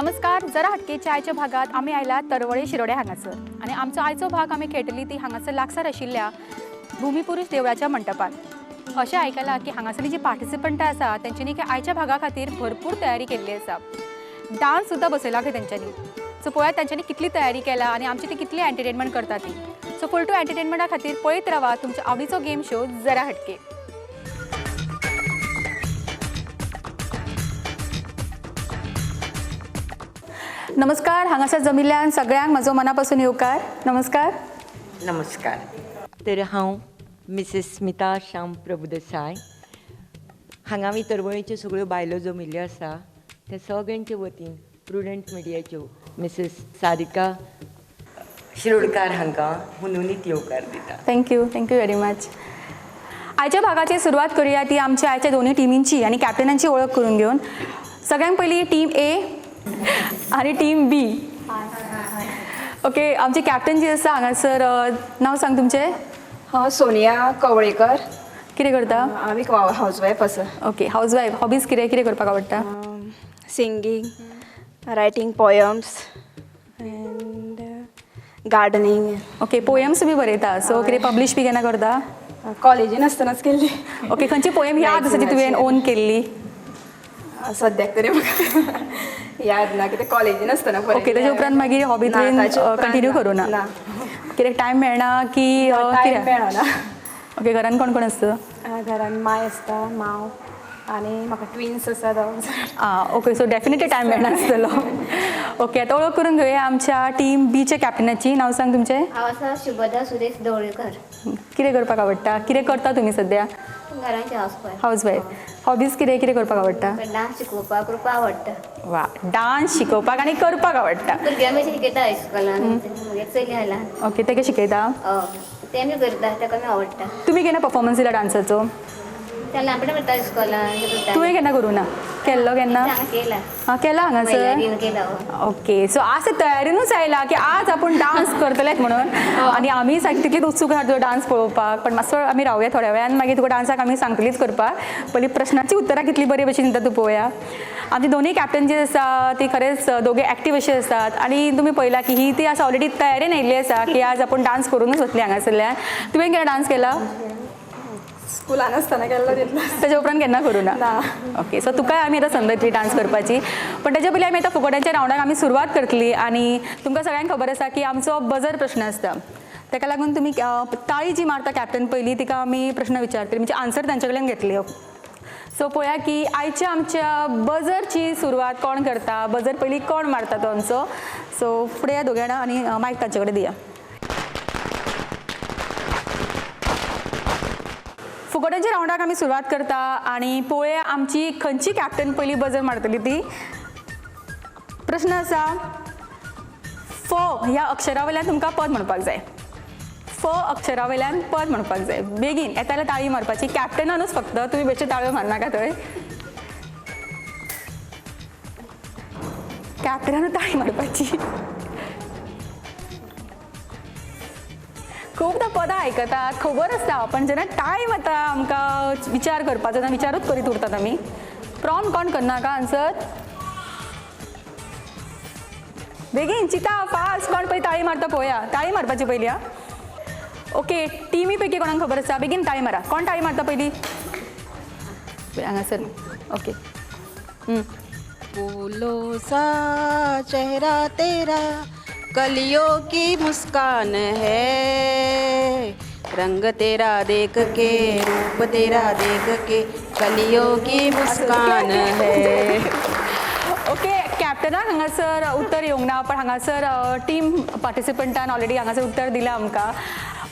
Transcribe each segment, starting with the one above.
नमस्कार. जरा हटकेच्या आयच्या भागात आमी आयला तरवळे शिरोडे हांगासर आनी आमचो आयचो भाग आमी खेळटली ती हांगासर लागसार आशिल्ल्या भुमीपुरूष देवळाच्या मंटपात. अशें आयकलां की हांगासरली जी पार्टिसिपंटां आसा तेंच्यांनी की आयच्या भागा खातीर भरपूर तयारी केल्ली आसा. डान्स सुद्दां बसयला खंय तेंच्यांनी. सो पळयात तेंच्यांनी कितली तयारी केला आनी आमची ती कितली एंटरटेनमेंट करता ती. सो फुल टू एंटरटेनमेंटा खातीर पळयत रावा तुमच्या आवडीचो गेम शो जरा हटके. नमस्कार. हांगासर जमिल्ल्यान सगळ्यांक म्हजो मना पासून येवकार. नमस्कार. नमस्कार. तर हांव मिसेस स्मिता श्याम प्रभुदेसाय. हांगा आमी तरवळीच्यो सगळ्यो बायलो जमिल्ल्यो आसा त्या सगळ्यांचे वतीन प्रुडंट मिडियाच्यो मिसेस सारिका शिरोडकार हांकां हुनहुनीत येवकार दिता. Thank you, thank you very much. आयच्या भागाची सुरवात करूया ती आमच्या आयच्या दोन्ही टिमींची आनी कॅप्टनांची ओळख करून घेवन. सगळ्यांत पयली टीम ए आनी टीम बी. ओके, आमची कॅप्टन जी आसा हांगासर, नांव सांग तुमचें. हांव सोनिया कवळेकर. कितें करता? हांव एक हावजवायफ आसा. Okay, housewife. हॉबीज कितें कितें करपाक आवडटा? Singing, writing poems and gardening. Okay, poems बी बरयता. सो कितें पब्लीश बी केन्ना करता? कॉलेजीन आसतनाच केल्ली. ओके, खंयची पोयम याद आसा जी तुवें ओन केल्ली? सद्याक तरी म्हाका याद ना, कितें कॉलेजीन आसतना. ओके, तेच्या उपरांत मागीर हॉबी तुवें कंटिन्यू करूं ना? ना. कित्याक टायम मेळना की टायम कित्याक? मेळना. ओके, घरान कोण कोण आसता? घरान माय आसता, माव आनी म्हाका ट्विन्स आसा दोग जाण. आं, ओके, सो डेफिनेटली टायम मेळनासतलो. ओके, आतां वळख करून घेवया आमच्या टीम बीच्या कॅप्टनाची. नांव सांग तुमचें. हांव आसा शुभदा सुरेश ढवळीकर. कितें करपाक आवडटा? कितें करता तुमी सद्या? घरांचे हावसवायफ. हावजवायफ. हॉबीज कितें कितें करपाक आवडटा? डान्स शिकोवपाक करपाक आवडटा. वा, डान्स शिकोवपाक आनी करपाक आवडटा. भुरग्यांक बी शिकयता इस्कॉलान, म्हगे चली आहा ल्हान. ओके, तेका शिकयता? हय, तें बी करता, ताका बी आवडटा. तुमी केन्ना परफॉर्मन्स दिला डान्साचो? त्या ल्हानपणा करता इस्कॉलान करता. तुवें केन्ना करूं ना? केल्लो केन्ना? हांगा केला. आं, केला हांगासर? महिला केला हय. ओके, सो आज तयारीनूच आयला की आज आपूण डान्स करतलेच म्हणून आनी आमी सारकी तितलीच उत्सूक आहा तुजो डान्स पळोवपाक. पण मातसो आमी रावया थोड्या वेळान, मागीर तुका डान्साक आमी सांगतलीच करपाक. पयलीं प्रश्नाची उत्तरां कितली बरी भशेन दिता तूं पळोवया. आमची दोनूय कॅप्टन जी आसा ती खरेंच दोगे एक्टीव अशी आसात आनी तुमी पळयला की ही ती आसा ऑलरेडी तयारेन आयिल्ली आसा की आज आपूण डान्स करूनच वतली हांगासरल्यान. तुवें केन्ना डान्स केला? स्कुलान आसतना केल्लो तितलो. त्याच्या उपरांत केन्ना करूं ना? ना. ओके, सो तुकाय आमी आतां संद दितली डान्स करपाची, पण त्याच्या पयलीं आमी आतां फुगड्यांच्या रावंडाक आमी सुरवात करतली. आनी तुमकां सगळ्यांक खबर आसा की आमचो बजर प्रश्न आसता, ताका लागून तुमी ताळी जी मारता कॅप्टन पयली तिका आमी प्रश्न विचारतली, म्हणजे आन्सर तांचे कडल्यान घेतली. सो पळया की आयच्या आमच्या बजरची सुरवात कोण करता, बजर पयली कोण मारता तो आमचो. सो फुडें या दोग जाणां आनी मायक तांचे कडेन दिया. फुगड्यांच्या रावंडाक आमी सुरवात करता आनी पळोवया आमची खंयची कॅप्टन पयली बजर मारतली ती. प्रश्न आसा, फ ह्या अक्षरा वयल्यान तुमकां पद म्हणपाक जाय. फ अक्षरा वयल्यान पद म्हणपाक जाय. बेगीन येता जाल्यार ताळी मारपाची, कॅप्टनानूच फक्त, तुमी बेश्टे ताळयो मारनाका थंय. कॅप्टनानूच ताळी मारपाची. खूबदां पदां आयकतात, खबर आसता, पण जेन्ना टायम येता आमकां विचार करपाचो तेन्ना विचारूच करीत उरतात आमी. प्रॉम्प्ट कोण करनाका आन्सर, बेगीन चिंता फास्ट, कोण पयली ताळी मारता पळोवया. ताळी मारपाची पयली. आं, ओके, टिमी पैकी कोणाक खबर आसा? बेगीन ताळी मारा. कोण ताळी मारता पयली? हांगासर. ओके. फूलों सा चेहरा तेरा, कलियों की मुस्कान है, रंग तेरा देख के, रूप तेरा देख के, कलियों की मुस्कान है. ओके, कॅप्टनाक हांगासर उत्तर येवंक ना, पण हांगासर टीम पार्टिसिपंटान ऑलरेडी हांगासर उत्तर दिलां आमकां.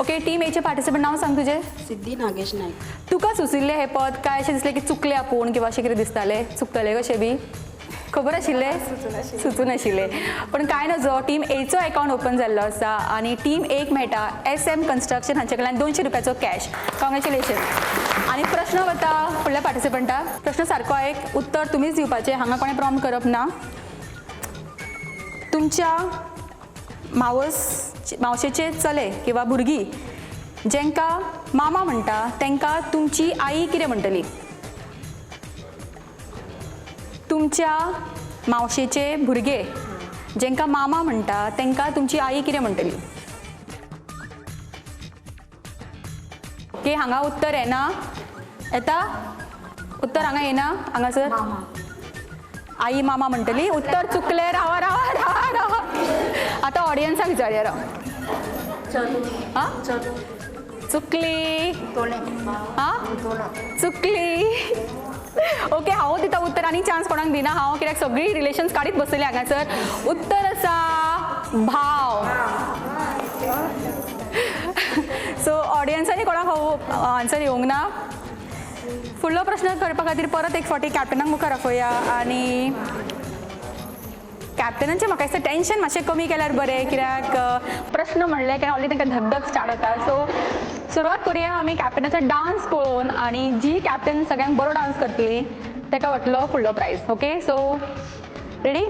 ओके, टीम एचे पार्टिसिपंट, नांव सांग तुजें. सिद्धी नागेश नाईक. तुका सुचिल्लें हें पद काय अशें दिसलें की चुकलें आपूण किंवा अशें कितें दिसतालें चुकतलें कशें बी? खबर आशिल्लें? सुचून आशिल्लें. पण कांय नजो, टीम एचो अकावंट ओपन जाल्लो आसा आनी टीम एक मेळटा एस एम कन्स्ट्रक्शन हांचे कडल्यान 200 रुपयाचो कॅश. कॉंग्रेच्युलेशन. आनी प्रश्न वता फुडल्या पार्टिसिपंटाक. प्रश्न सारको एक, उत्तर तुमीच दिवपाचें, हांगा कोणें प्रॉम्प्ट करप ना. तुमच्या मावशेचे चले किंवा भुरगीं जेंकां मामा म्हणटा तेंकां तुमची आई कितें म्हणटली? तुमच्या मावशेचे भुरगे जेंकां मामा म्हणटा तेंकां तुमची आई कितें म्हणटली? ओके, हांगा उत्तर येना, येता उत्तर हांगा येना, हांगासर आई मामा म्हणटली. उत्तर चुकलें. रावा रावा रावा रावा, आतां ऑडियन्साक विचारया. राव, आं चुकली, आं चुकली. ओके, हांव दिता उत्तर आनी चान्स कोणाक दिना हांव, कित्याक सगळीं रिलेशन्स काडीत बसतली हांगासर. उत्तर आसा भाव. सो ऑडियन्सांनी कोणाक हो आन्सर येवंक ना. फुडलो प्रश्न करपा खातीर परत एक फावटी कॅप्टनाक मुखार आपोवया आनी कॅप्टनाचें म्हाका दिसता टेंशन मातशें कमी केल्यार बरें, कित्याक प्रश्न म्हणलें काय ऑलरेडी तांकां धगधग स्टार्ट जाता. सो सुरवात करुया आमी कॅप्टनाचो डांस पळोवन आनी जी कॅप्टन सगळ्यांक बरो डांस करतली ताका वतलो फुडलो प्रायज. Okay, so ready?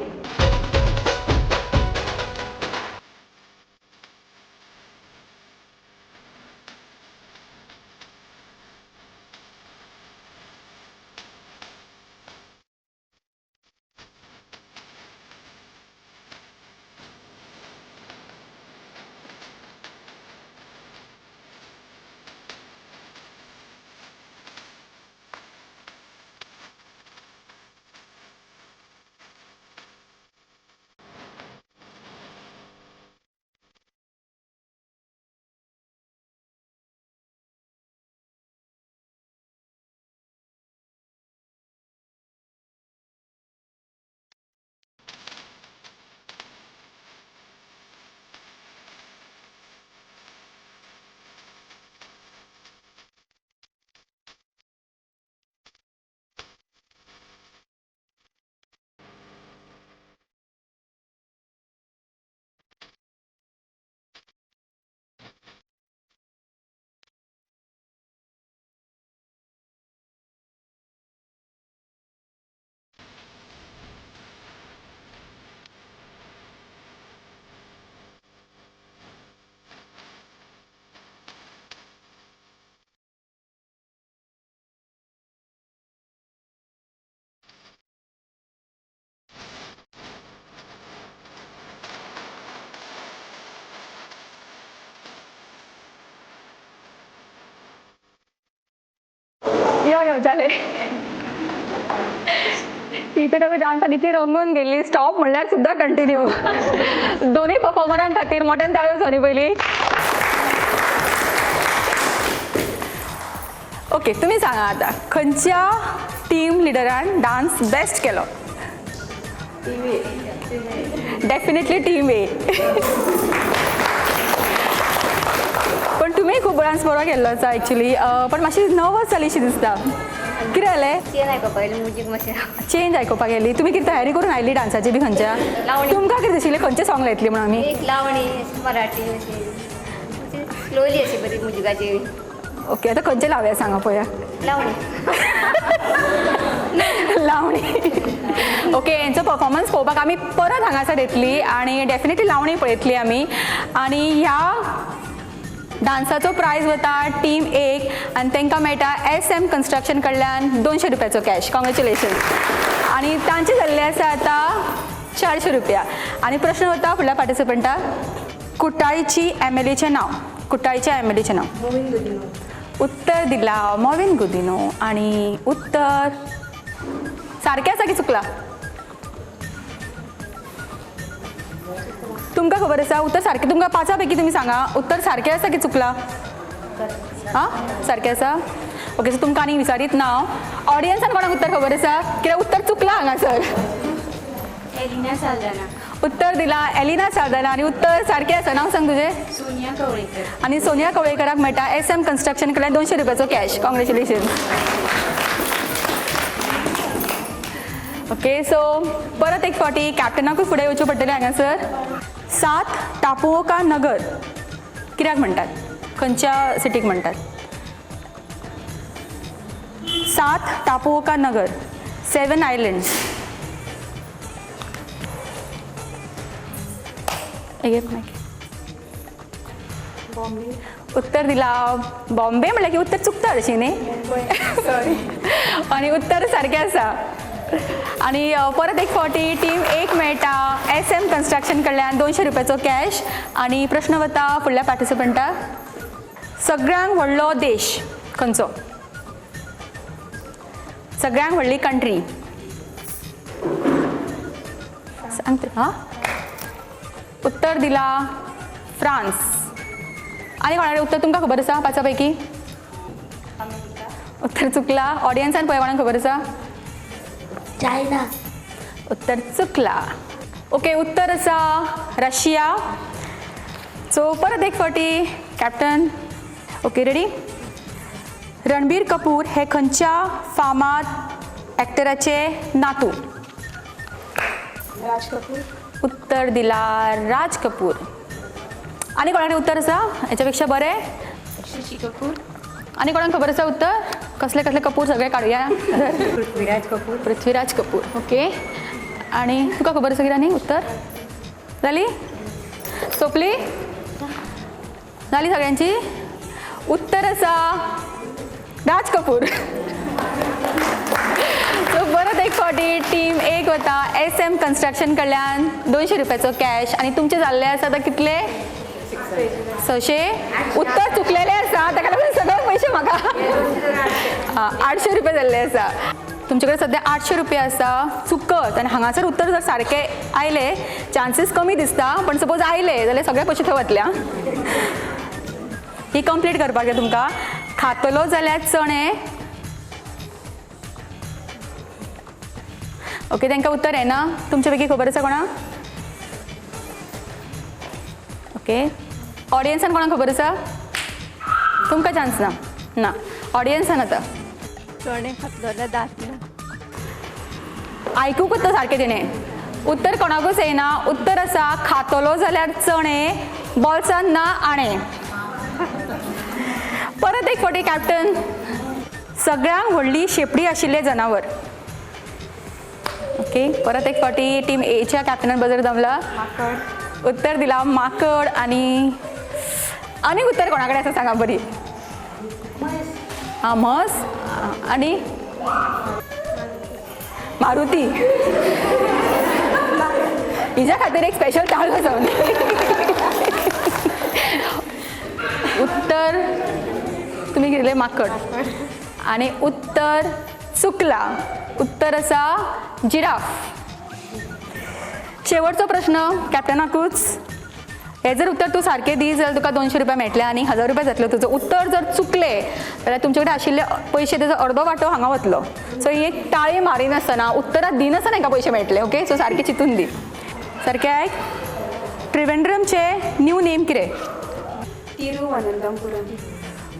यो यो जालें. इथे तुका डान्स इतली रंगून गेली, स्टॉप म्हणल्यार सुद्दां कंटिन्यू. दोनूय परफॉर्मरां खातीर मोठ्यान ताळयो जावनी पयलीं. ओके, तुमी सांगा आतां खंयच्या टीम लिडरान डान्स बेस्ट केलो? डेफिनेटली टीम ए. पण तुमी खूब डान्स बरो केल्लो आसा एक्चुली, पण मातशी नर्वस जाली शी दिसता. कितें जालें? चेंज आयकुपाक येयलें म्युजीक मातशें. चेंज आयकुपाक गेली. तुमी कितें तयारी करून आयली डान्साची बी खंयच्या? लावणी. तुमकां कितें दिशिल्लें खंयचें सॉंग लायतली म्हणून आमी? एक लावणी अशी मराठी अशी स्लोली अशी बरी म्युजिकाची. ओके, आतां खंयचें लावया सांगा पळोवया. लावणी. लावणी. ओके, हेंचो परफॉर्मन्स पळोवपाक आमी परत हांगासर येतली आनी डेफिनेटली लावणी पळयतली आमी. आनी ह्या डान्साचो प्रायज वता टीम एक आनी तांकां मेळटा एस एम कन्स्ट्रक्शन कडल्यान 200 रुपयाचो कॅश. कॉंग्रेच्युलेशन. आनी तांचे जाल्ले आसा आतां 400 रुपया. आनी प्रश्न वता फुडल्या पार्टिसिपंटाक, कुट्टाळीची एम एल एचें नांव. कुट्टाळीच्या एम एल एचें नांव. उत्तर दिला मॉविन गुदिनो आनी उत्तर सारकें आसा की चुकला? तुमकां खबर आसा उत्तर सारकें? तुमकां पांचा पैकी तुमी सांगा उत्तर सारकें आसा की चुकला? आं सारकें आसा. ओके, सो तुमकां आनी विचारीत ना हांव. ऑडियन्सान कोणाक उत्तर खबर आसा? कित्याक उत्तर चुकलां हांगासर. एलिना साल्दाना. उत्तर दिला एलिना साल्दाना आनी उत्तर सारकें आसा. नांव सांग तुजें? सोनिया कवळेकर. आनी सोनिया कवळेकराक मेळटा एस एम कन्स्ट्रक्शन कडल्यान 200 रुपयाचो कॅश. कॉंग्रेच्युलेशन. ओके, सो परत एक फावटी कॅप्टनाकूय फुडें येवचें पडटलें हांगासर. 7 टापुओ का नगर कित्याक म्हणटात? खंयच्या सिटीक म्हणटात? 7 टापुओ का नगर, 7 आयलंड्स. बॉम्बे. उत्तर दिला बॉम्बे म्हणल्यार की उत्तर चुकता अशी न्ही? सॉरी. आनी उत्तर सारकें आसा. आनी परत एक फावटी टीम एक मेळटा एस एम कन्स्ट्रक्शन कडल्यान 200 रुपयाचो कॅश. आनी प्रश्न वता फुडल्या पार्टिसिपंटाक. सगळ्यांक व्हडलो देश खंयचो? सगळ्यांक व्हडली कंट्री सांगते. हां, उत्तर दिला फ्रांस. आनी कोणाकडेन उत्तर तुमकां खबर आसा पांचा पैकी? उत्तर चुकला. ऑडियन्सान पळय कोणाक खबर आसा? चायना. उत्तर चुकला. ओके, उत्तर आसा रशिया. सो परत एक फावटी captain. Okay, ready. Ranbir Kapoor हे खंयच्या फामाद एक्टराचे नातू? राज कपूर. उत्तर दिला राज कपूर. आनी कोणाकडेन उत्तर आसा हेच्या पेक्षा बरें? शशी कपूर. आनी कोणाक खबर आसा उत्तर? कसले कसले कपूर सगळे काडुया. पृथ्वीराज कपूर. पृथ्वीराज कपूर. ओके, आनी तुका खबर आसा कितें उत्तर? जाली सोंपली? जाली सगळ्यांची? उत्तर आसा राज कपूर. सो परत एक फावटी टीम एक वता एस एम कन्स्ट्रक्शन कडल्यान 200 रुपयाचो कॅश. आनी तुमचे जाल्ले आसा आतां कितले? 600. उत्तर चुकलेले आसा ताका लागून सगळे पयशे म्हाका 800 रुपया जाल्ले आसा. तुमचे कडेन सद्या 800 रुपया आसा. चुकत आनी हांगासर उत्तर जर सारकें आयलें चान्सीस कमी दिसता, पण सपोज आयले जाल्यार सगळे पयशे थंय वतले. आं, ही कंप्लीट करपाक जाय तुमकां. खातलो जाल्यार चणे. ओके, तांकां उत्तर येना. तुमचे पैकी खबर आसा कोणाक? ओके, ऑडियन्सान कोणाक खबर आसा? तुमकां चान्स ना. ना, ऑडियन्सान आतां चणे खातलो जाल्यार दांत ना. आयकूंकच ना सारकें तिणें. उत्तर कोणाकूच येना. उत्तर आसा खातलो जाल्यार चणे, बोल्सान ना आणें. परत एक फावटी कॅप्टन. सगळ्यांक व्हडली शेपडी आशिल्लें जनावर. ओके, परत एक फावटी टीम एच्या कॅप्टनान बजर जमला. उत्तर दिला माकड. आनी आनीक उत्तर कोणा कडेन आसा सांगा बरी. हां, म्हस आनी मारुती. हिज्या खातीर एक स्पेशल टाळो आसा. उत्तर तुमी घेतले माकड आनी उत्तर चुकला. उत्तर आसा जिराफ. शेवटचो प्रश्न कॅप्टनाकूच. हे जर उत्तर तूं सारकें दी जाल्यार तुका 200 रुपया मेळटले आनी 1000 रुपया जातलो तुजो. उत्तर जर चुकलें जाल्यार तुमचे कडेन आशिल्ले पयशे तेजो अर्दो वांटो हांगा वतलो. सो ही एक टाळी मारिनासतना उत्तरां दिनासतना हांकां पयशे मेळटले. ओके, सो सारकें चिंतून दी. सारकें आयक. त्रिवेंद्रमचें न्यू नेम कितें? तिरुअनंतपुरम.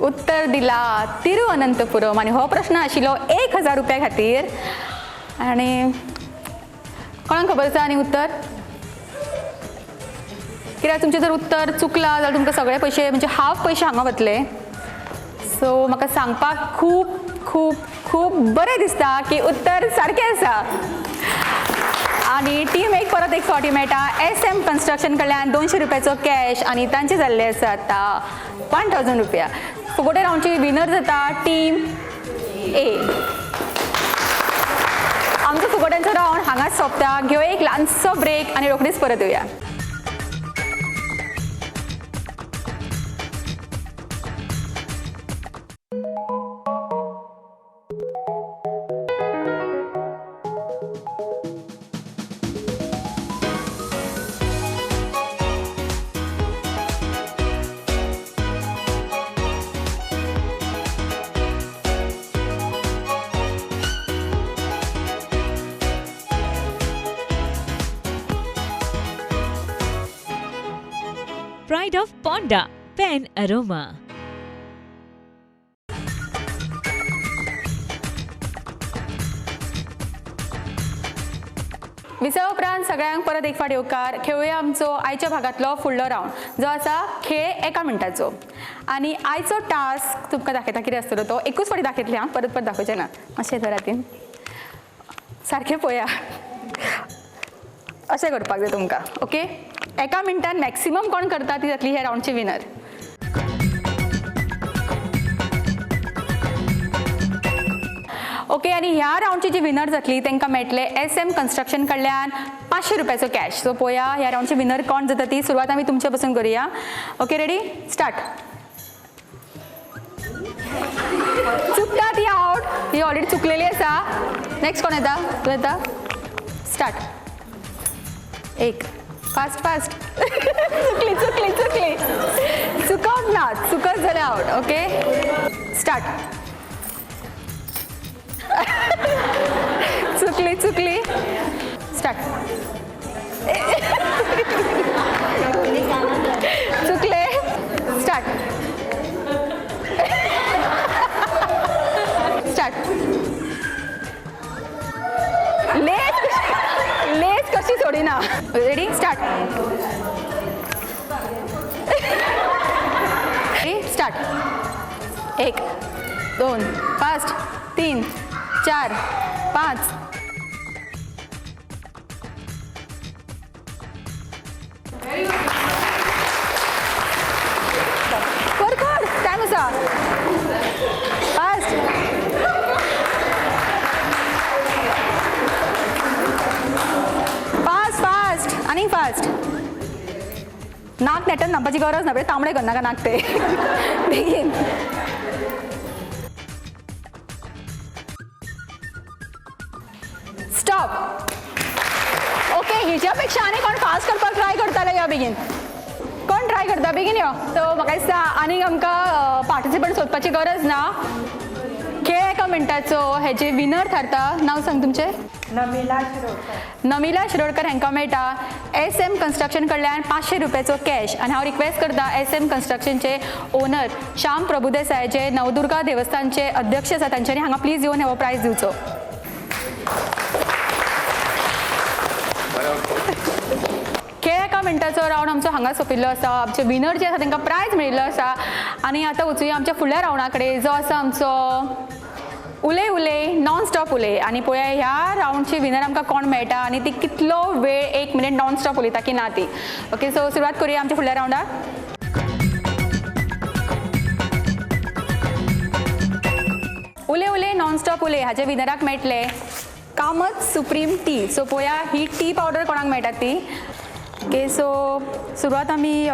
उत्तर दिला तिरुअनंतपुरम. आनी हो प्रश्न आशिल्लो 1000 रुपया खातीर. आनी कोणाक खबर आसा आनी उत्तर? कित्याक तुमचें जर उत्तर चुकलां जाल्यार तुमकां सगळे पयशे म्हणजे हाफ पयशे हांगा वतले. सो म्हाका सांगपाक खूब खूब खूब बरें दिसता की उत्तर सारकें आसा. आनी टीम एक परत एक फावटी मेळटा एस एम कन्स्ट्रक्शन कडल्यान 200 रुपयाचो कॅश. आनी तांचे जाल्ले आसा आतां 1000 रुपया. फुगोटे रावंडची विनर जाता टीम ए. आमचो फुगोट्यांचो रावंड हांगाच सोंपता. घेवया एक ल्हानसो ब्रेक आनी रोखडीच परत येवया. Pride of Ponda, Pen Aroma. विसवा उपरांत सगळ्यांक परत एक फावट येवकार. खेळुया आमचो आयच्या भागांतलो फुडलो रावंड जो आसा खेळ एका मिनटाचो. आनी आयचो टास्क तुमकां दाखयता कितें आसतलो तो. एकूच फावटी दाखयतलें हांव, परत परत दाखोवचें ना. मातशें धरात तीन सारकें पळया. अशें करपाक जाय तुमकां. ओके, एका मिनटान मॅक्सिमम कोण करता ती जातली ह्या रावंडची विनर. ओके, आनी ह्या रावंडची जी विनर जातली तांकां मेळटले एस एम कन्स्ट्रक्शन कडल्यान 500 रुपयाचो कॅश. सो पळोवया ह्या रावंडची विनर कोण जाता ती. सुरवात आमी तुमचे पसून करुया. Okay, ready, start. चुकता ती आवट, ही ऑलरेडी चुकलेली आसा. नेक्स्ट कोण येता? तूं येता? स्टार्ट. एक, फास्ट फास्ट. चुकली चुकली चुकली. चुकप ना, चुकत जाल्यार आवट. Okay, start. चुकली चुकली. स्टार्ट. चुकले. Start start. लेस लेस कशी सोडिना. Ready, start. Ready, start. एक, दोन, फास्ट, तीन, चार, पांच. कर कर, टायम आसा. फास्ट फास्ट फास्ट आनी फास्ट. नाक नेटान न्हांवपाची गरज ना, तांबडे करनाका नाक ते. बेगीन. स्टॉप. ओके, हिच्या पेक्षा आनी कोण फास्ट करपाक ट्राय करताले? यो बेगीन. कोण ट्राय करता? बेगीन यो. सो म्हाका दिसता आनीक आमकां पार्टिसिपंट सोदपाची गरज ना. खेळ एका मिनटाचो, हेजे विनर थारता. नांव सांग तुमचें. नमिला शिरोडकर. नमिला शिरोडकर हांकां मेळटा एस एम कन्स्ट्रक्शन कडल्यान 500 रुपयाचो कॅश. आनी हांव रिक्वेस्ट करता एस एम कन्स्ट्रक्शनचे ओनर श्याम प्रभुदेसाय, जे नवदुर्गा देवस्थानचे अध्यक्ष आसा, तांच्यांनी हांगा प्लीज येवन हो प्रायज दिवचो. खेळ एका मिनटाचो रावंड आमचो हांगा सोंपिल्लो आसा. आमचे विनर जे आसा तांकां प्रायज मेळिल्लो आसा. आनी आतां वचुया आमच्या फुडल्या रावंडा कडेन, जो आसा आमचो उलय उलय नॉन स्टॉप उलय. आनी पळोवया ह्या रावंडची विनर आमकां कोण मेळटा आनी ती कितलो वेळ एक मिनीट नॉन स्टॉप उलयता की ना ती. ओके, सो सुरवात करुया आमच्या फुडल्या रावंडाक. उलय उलय नॉन स्टॉप उलय हाजे विनराक मेळटले कामत सुप्रीम टी. सो पळोवया ही टी पावडर कोणाक मेळटा ती. ओके, सो सुरवात आमी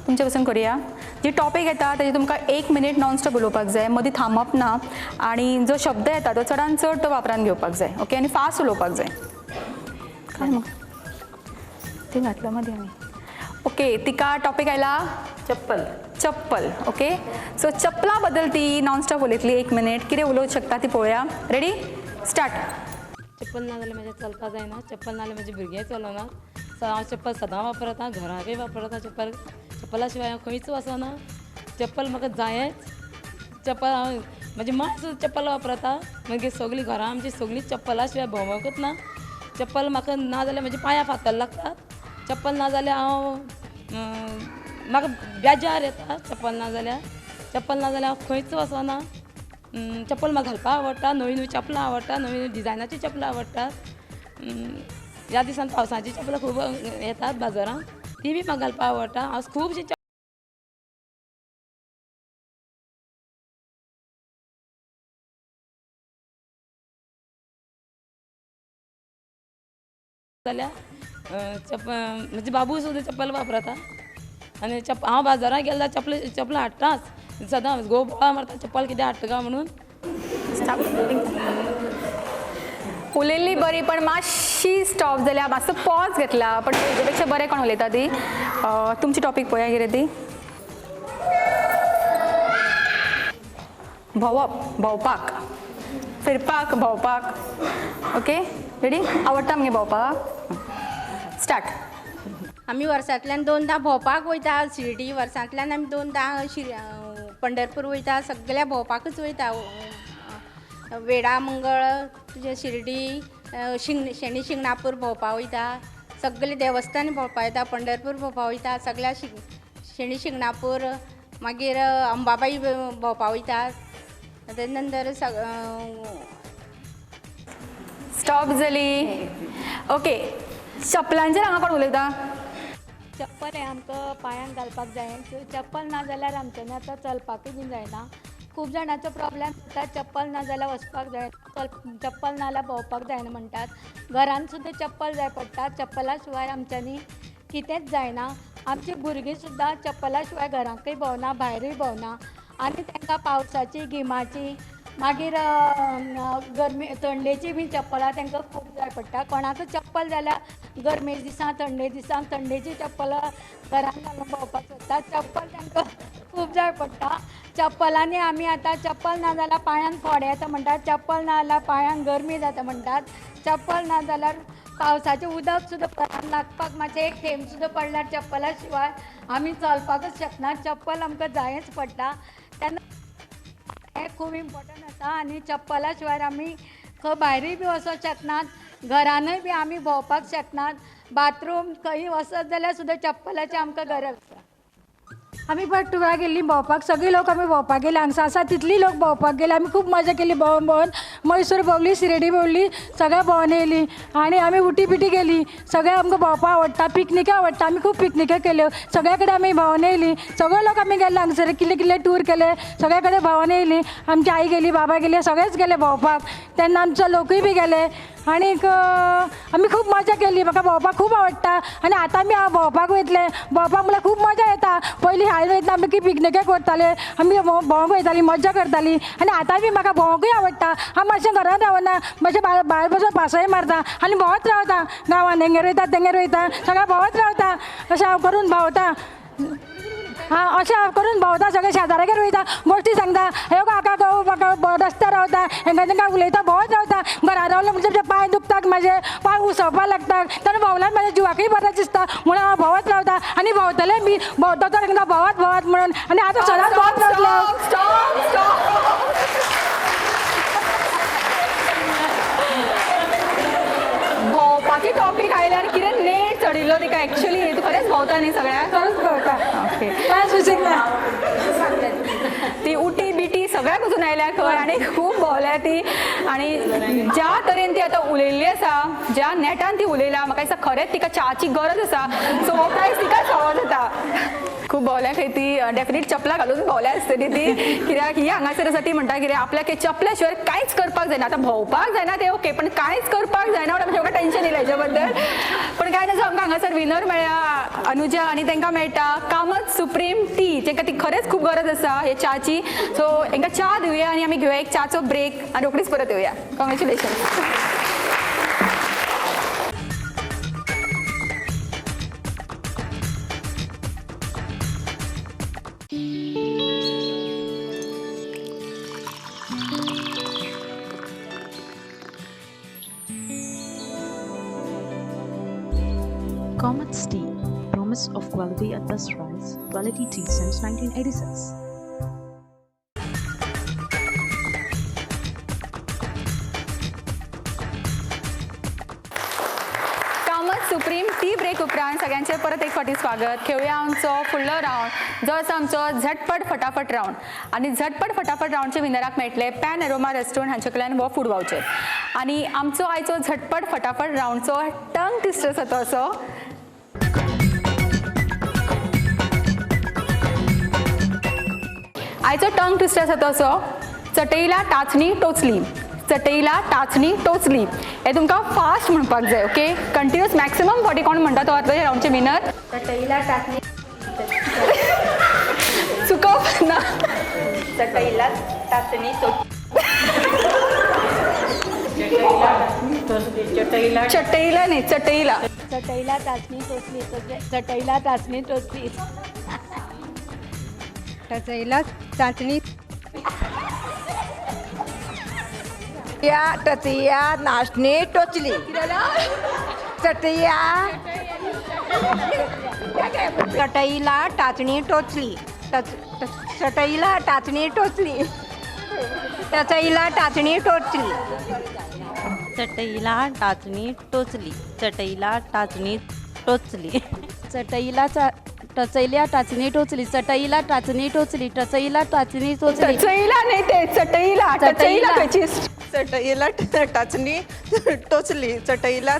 तुमचे पसून करुया. जी टॉपीक येता तेजी तुमकां एक मिनीट नॉन स्टॉप उलोवपाक जाय, मदीं थांबप ना, आनी जो शब्द येता तो चडान चड तो वापरान घेवपाक जाय. ओके, आनी फास्ट उलोवपाक जाय. काय मग ती घातलं मदीं आमी. ओके, तिका टॉपीक आयला चप्पल. चप्पल. ओके, सो चप्पला बद्दल ती नॉन स्टॉप उलयतली एक मिनीट. कितें उलोवंक शकता ती पळोवया. Ready, start. चप्पल ना जाल्यार म्हाजें चलपा जायना. चप्पल ना जाल्यार म्हजें भुरगें चलना. सो हांव चप्पल सदां वापरता, घराकय वापरता चप्पल. चप्पला शिवाय हांव खंयच वचना. चप्पल म्हाका जायच. चप्पल हांव म्हजी मांय सुद्दां चप्पल वापरता. मागीर सगळीं घरां आमची सगळीं चप्पला शिवाय भोंवकच ना. चप्पल म्हाका ना जाल्यार म्हज्या पांयां फातर लागतात. चप्पल ना जाल्यार हांव म्हाका बेजार येता. चप्पल ना जाल्यार, चप्पल ना जाल्यार हांव खंयच वचना. चप्पल म्हाका घालपाक आवडटा. नवीं नवीं चपलां आवडटा, नवीं नवीं डिजायनाचीं चपलां आवडटात. ह्या दिसान पावसाचीं चपलां खूब येतात बाजारांत, ती बी म्हाका घालपाक आवडटा. हांव खुबशीं जाल्यार चप्पल म्हजे बाबू सुद्दां चप्पल वापरता. आनी हांव बाजारांत गेल्यार जाल्यार चपलां हाडटाच सदां. घोव बोवाळ मारता चप्पल कितें हाडटा काय म्हणून. उलयल्ली बरी, पण मातशी स्टॉप जाल्या, मातसो पॉज घेतला, पण हेजे पेक्षा बरें कोण उलयता ती. तुमची टॉपीक पळोवया कितें ती. भोंवप, भोंवपाक, फिरपाक, भोंवपाक. Okay, ready. आवडटा मगे भोंवपाक? स्टार्ट. आमी वर्सांतल्यान 2दा भोंवपाक वयता शिर्डी. वर्सांतल्यान आमी 2दा पंढरपूर वयता. सगळ्या भोंवपाकूच वयता. वेडा मंगळ, तुजें शिर्डी, शनी शिंगणापूर भोंवपा वयता. सगळे देवस्थान भोंवपा वयता, पंढरपूर भोंवपा वयता, सगळ्या शनी शिंगणापूर, मागीर अंबाबाई भोंवपा वयता. तेजे नंतर स्टॉप जाली. ओके, चपलांचेर हांगा कोण उलयता? चप्पल हें आमकां पांयांक घालपाक जाय. चप्पल ना जाल्यार आमच्यांनी आतां चलपाकूय बीन जायना. खूब जाणांचो प्रॉब्लेम जाता, चप्पल ना जाल्यार वचपाक जाय, चप्पल ना जाल्यार भोंवपाक जायना म्हणटात. घरान सुद्दां चप्पल जाय पडटा, चप्पला शिवाय आमच्यांनी कितेंच जायना. आमची भुरगीं सुद्दां चप्पला शिवाय घरांकय भोंवना, भायरूय भोंवना. आनी तांकां पावसाची, गिमाची, मागीर गरमे थंडेची बी चप्पलां तांकां खूब जाय पडटा. कोणाकूच चप्पल जाल्यार गरमे दिसा, थंडे दिसा थंडेची चप्पलां घरान घालून भोंवपाक सोदता. चप्पल तांकां खूब जाय पडटा. चप्पलांनी आमी आतां चप्पल ना जाल्यार पांयांक फोडे येता म्हणटात, चप्पल ना जाल्यार पांयांक गरमी जाता म्हणटात, चप्पल ना जाल्यार पावसाचें उदक सुद्दां घरान लागपाक मातशें एक थेंब सुद्दां पडल्यार चप्पला शिवाय आमी चलपाकच शकना. चप्पल आमकां जायच पडटा. तेन्ना हें खूब इम्पॉर्टंट आसा. आनी चप्पला शिवाय आमी खंय भायरूय बी वचोंक शकनात, घरानूय बी आमी भोंवपाक शकनात, बाथरूम खंय वचत जाल्यार सुद्दां चप्पलाची आमकां गरज आसा. आमी पण टुरा गेल्ली भोंवपाक, सगळी लोक आमी भोंवपाक गेले, हांगसर आसा तितली लोक भोंवपाक गेले. आमी खूब मजा केली भोंवन भोंवन. मैसूर भोंवली, शिर्डी भोंवली, सगळ्या भोंवन येयली. आनी आमी उटी बिटी गेली. सगळें आमकां भोंवपाक आवडटा, पिकनिकां आवडटा. आमी खूब पिकनिकां केल्यो, सगळ्या कडेन आमी भोंवन येयली. सगळे लोक आमी गेले हांगसर, कितले कितले टूर केले, सगळ्या कडेन भोंवन येयली. आमची आई गेली, बाबा गेली, सगळेच गेले भोंवपाक. तेन्ना आमचे लोकूय बी गेले. आनीक आमी खूब मजा केली. म्हाका भोंवपाक खूब आवडटा. आनी आतां बी हांव भोंवपाक वयतलें. भोंवपाक म्हणल्यार खूब मजा येता. पयलीं शाळेन वयतना आमी की पिकनिकेक वताले, आमी भोंवंक वयतालीं, मज्जा करतालीं. आनी आतां बी म्हाका भोंवंकूय आवडटा. हांव मातशें घरांत रावना, मातशें भायर बसून पासय मारता आनी भोंवत रावता. गांवांत हेंगेर वयता, तेंगेर वयता, सगळें भोंवत रावता. अशें हांव करून भोंवता. हां, अशें हांव करून भोंवता. सगळें शेजाऱ्यागेर वयता, गोश्टी सांगता, हे काका गो म्हाका रस्त्यार रावता, हेंका तेंकां उलयता, भोंवत रावता. घरा रावलें म्हणजे पांय दुखतात म्हाजे, पांय उसवपाक लागता. तेन्ना भोंवल्यार म्हाज्या जिवाकूय बरें दिसता म्हणून हांव भोंवत रावता. आनी भोंवतलें बी, भोंवता तांकां भोंवत भोंवत म्हणून. आनी आतां सदांच भोंवत रावतलें हांव. भोंवपाची टॉपीक आयले आनी कितें नेट चडिल्लो तिका. एक्चुअली तूं खरेंच भोंवता न्ही सगळ्याक? खरेंच भोंवता. ओके, कांयच विशीक ना. ती उटी बिटी सगळ्याक वचून आयल्या खंय आनी खूब भोंवल्या ती. आनी ज्या तरेन ती आतां उलयल्ली आसा, ज्या नेटान ती उलयला, म्हाका दिसता खरेंच तिका च्याची गरज आसा. सो हो प्रायज तिकाच फावो जाता. खूब भोंवल्या खंय ती, डेफिनेट चपलां घालून भोंवल्या आसतली ती. कित्याक ही हांगासर आसा ती म्हणटा कितें आपल्याक चपल्या शिवाय कांयच करपाक जायना. आतां भोंवपाक जायना तें ओके, पण कांयच करपाक जायना म्हणून म्हाका टेंशन येयलें हेच्या बद्दल. पण कांय ना, आमकां हांगासर विनर मेळ्ळ्या अनुजा, आनी तांकां मेळटा कामत सुप्रीम टी, तांकां ती खरेंच खूब गरज आसा हे च्याची. सो तांकां च्या दिवया आनी आमी घेवया एक च्याचो ब्रेक आनी रोखडीच परत येवया. Congratulation. Kamat's Tea, promise of quality at best price, quality tea since 1986. Kamat supreme tea break उपरांत सगळ्यांचे परत एक फावटी स्वागत. खेळुया आमचो फुडलो रावंड जो आसा आमचो झटपट फटाफट रावंड. आनी झटपट फटाफट रावंडचे विनराक मेळटले पॅन एरोमा रेस्टॉरंट हांचे कडल्यान हो फूड वावचर. आनी आमचो आयचो झटपट फटाफट रावंडचो टंग ट्विस्टर आसा तो असो. आयचो टंग ट्विस्टर आसा तो असो, चटईला टाचणी टोचली, चटईला टाचणी टोचली. हे तुमकां फास्ट म्हणपाक जाय. ओके, कंटिन्यूस मॅक्सिमम फावटी कोण म्हणटा तो जातलो रावंडचे विनर. चटईला टाचणी चुकप ना. चटईला टाचणी टोचली. चटईला न्ही, चटईला. चटईला टाचणी टोचली, चटईला टाचणी टोचली, टचईला चाचणी या टचया नाचणी टोचली, चटया चटईला टाचणी टोचली, चटईला टाचणी टोचली, टचईला टाचणी टोचली, चटईला टाचणी टोचली, चटईला टाचणी टोचली, चटईला टचईला टाचणी टोचली, चटईला टाचणी टोचली, टचईला टाचणी टोचली. चटईला नाही ते चटईला, टचईला खंयची? चटईला टाचणी टोचली, चटईला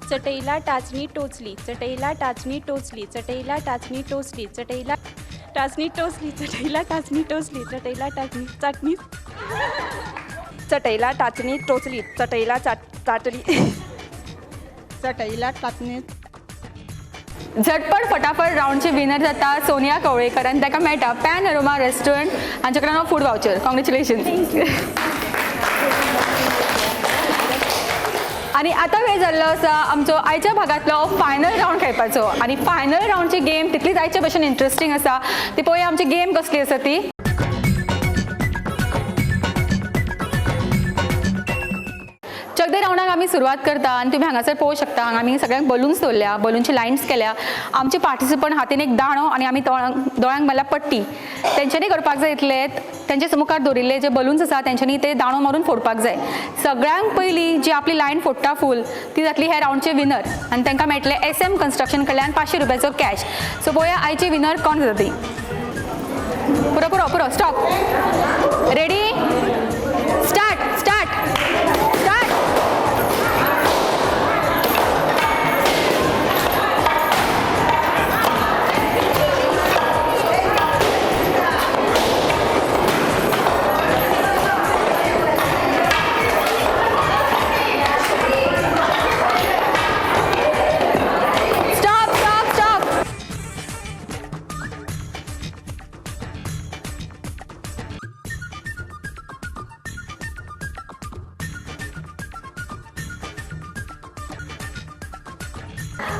चटईला टाचणी टोचली, चटईला टाचणी टोचली, चटईला टाचणी टोचली, चटईला टाचणी टोचली, चटईला टाचणी टोचली, चटईला टाचणी चाटणी, चटईला टाचणी टोचली, चटईला चाटली, चटईला टाचणी. झटपट फटाफट राऊंडचे विनर जाता सोनिया कवळेकर आनी ताका मेळटा पॅन अरोमा रेस्टॉरंट हांचे कडल्यान फूड वावचर. कॉंग्रेच्युलेशन. आनी आतां वेळ जाल्लो आसा आमचो आयच्या भागांतलो फायनल रावंड खेळपाचो आनी फायनल रावंडची गेम तितलीच आयचे भशेन इंट्रस्टींग आसा. ती पळोवया आमची गेम कसली आसा ती. चकदे रावंडाक आमी सुरवात करता आनी तुमी हांगासर पळोवंक शकता हांगा आमी सगळ्यांक बलून्स दवरल्या, बलूनची लायन्स केल्या. आमचे पार्टिसिपंट हातीन एक दाणो आनी आमी दोळ्यांक मारल्या पट्टी. तेंच्यांनी करपाक जाय इतलें, तेंचे मुखार दवरिल्ले जे बलून्स आसा तेंच्यांनी ते दाणो मारून फोडपाक जाय. सगळ्यांक पयलीं जी आपली लायन फोडटा फूल ती जातली ह्या रावंडचे विनर आनी तांकां मेळटले SM construction कडल्यान 500 रुपयाचो कॅश. सो पळोवया आयचे विनर कोण जाता ती. पुरो पुरो पुरो, stop. Ready, start start start. Stop stop stop.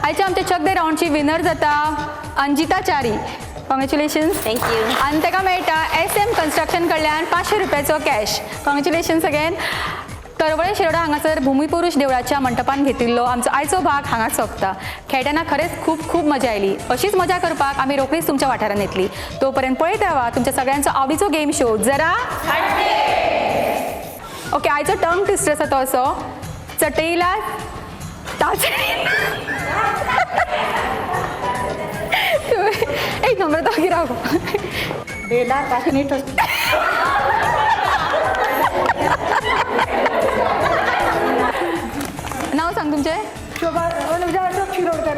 आयच्या आमच्या चक दे रावंडची विनर जाता Anjita Chari. Congratulations. Thank you. आनी ताका मेळटा SM construction कडल्यान 500 रुपयाचो cash. Congratulations again. Tarvale Shiroda हांगासर भुमीपुरुष देवळाच्या मंटपान घेतिल्लो आमचो आयचो भाग हांगा सोंपता. खेळटना खरेंच खूब खूब मजा आयली. अशीच मजा करपाक आमी रोखडीच तुमच्या वाठारांत येतली. तोपर्यंत पळयत रावा तुमच्या सगळ्यांचो आवडीचो गेम शो जरा. ओके, आयचो टंग ट्विस्टर आसा तो असो, चटईला टाचणी. एक नंबर तो राव. बेला टाचणी टोचली. नाव सांग तुमचें. शोभा अनुजा अशोक शिरोडकर.